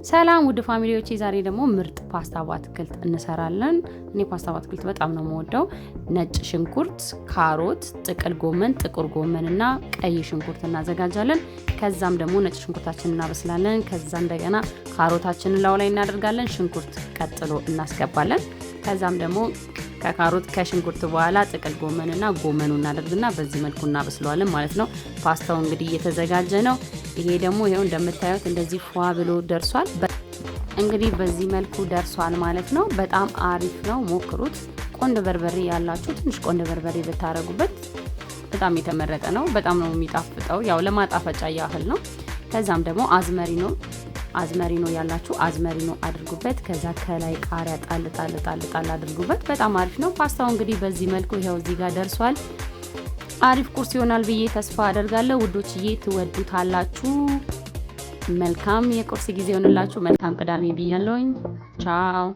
ሰላም ውድ family ዎቼ፣ ዛሬ ደግሞ ምርጥ ፓስታ በአትክልት እንሰራለን። እኔ ፓስታ በአትክልት በጣም ነው የምወደው። ነጭ ሽንኩርት፣ ካሮት፣ ጥቅል ጎመን፣ ጥቁር ጎመን እና ቀይ ሽንኩርት እናዘጋጃለን። ከዛም ደግሞ ነጭ ሽንኩርታችንን እናበስላለን። ከዛ እንደገና ካሮታችንን ላዩ ላይ እናደርጋለን። ሽንኩርት ቀጥሎ እናስገባለን። ከዛም ደግሞ ከካሮት ከሽንኩርት በኋላ ጥቅል ጎመንና ጎመኑ እናደርግና በዚህ መልኩ እናበስለዋለን ማለት ነው። ፓስታው እንግዲህ እየተዘጋጀ ነው። ይሄ ደግሞ ይሄው እንደምታዩት እንደዚህ ፏ ብሎ ደርሷል። እንግዲህ በዚህ መልኩ ደርሷል ማለት ነው። በጣም አሪፍ ነው፣ ሞክሩት። ቆንዶ በርበሬ ያላችሁ ትንሽ ቆንዶ በርበሬ ብታረጉበት በጣም የተመረጠ ነው። በጣም ነው የሚጣፍጠው። ያው ለማጣፈጫ ያህል ነው። ከዛም ደግሞ አዝመሪኖ ያላችሁ አዝመሪኖ አድርጉበት። ከዛ ከላይ ቃሪያ ጣል ጣል ጣል ጣል አድርጉበት። በጣም አሪፍ ነው። ፓስታው እንግዲህ በዚህ መልኩ ይኸው እዚህ ጋር ደርሷል። አሪፍ ቁርስ ይሆናል ብዬ ተስፋ አደርጋለሁ ውዶችዬ፣ ትወዱታላችሁ። መልካም የቁርስ ጊዜ ይሆንላችሁ። መልካም ቅዳሜ ብያለሁኝ። ቻው።